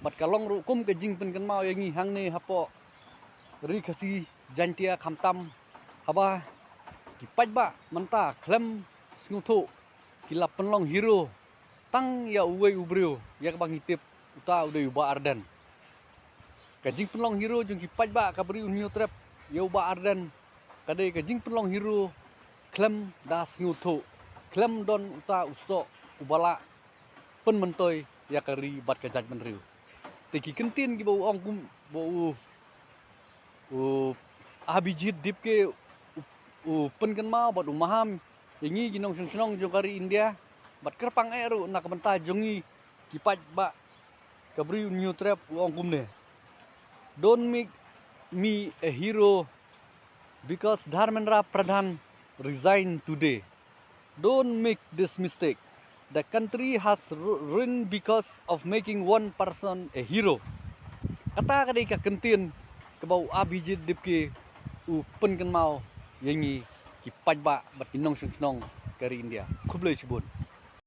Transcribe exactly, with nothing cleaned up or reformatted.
bad ka long ruh kum ka jingpynkynmaw ïa ngi hangne hapoh Ri Khasi Jaintia, khamtam haba ki paidbah mynta khlem sngewthuh ki la pynlong hero tang ïa uwei u briew ïa kaba ngi tip uta u dei u Bah Ardent. Ka jingpynlong hero jong ki paidbah ka Bri u Hynñiewtrep ïa u Bah Ardent ka dei ka jingpynlong hero khlem da sngewthuh, khlem don uta u soh uba lah pynmyntoi ïa ka ri bad ka jaitbynriew. Te ki kyntien kiba u ong kum ba u u Abhijeet Dipke u, u pynkynmaw bad u maham ïa ngi ki nongshong shnong jong ka ri India bad kyrpang eh ruh na ka bynta jong ngi ki paidbah ka Bri u Hynñiewtrep, u ong kumne: "Don't make me a hero because Dharmendra Pradhan resigned today. Don't make this mistake. The country has ru- ruined because of making one person a hero." Kata ka dei ka kyntien kaba u Abhijeet Dipke u pynkynmaw ïa ngi ki paidbah bad ki nongshong shnong ka ri India. Khublei shibun.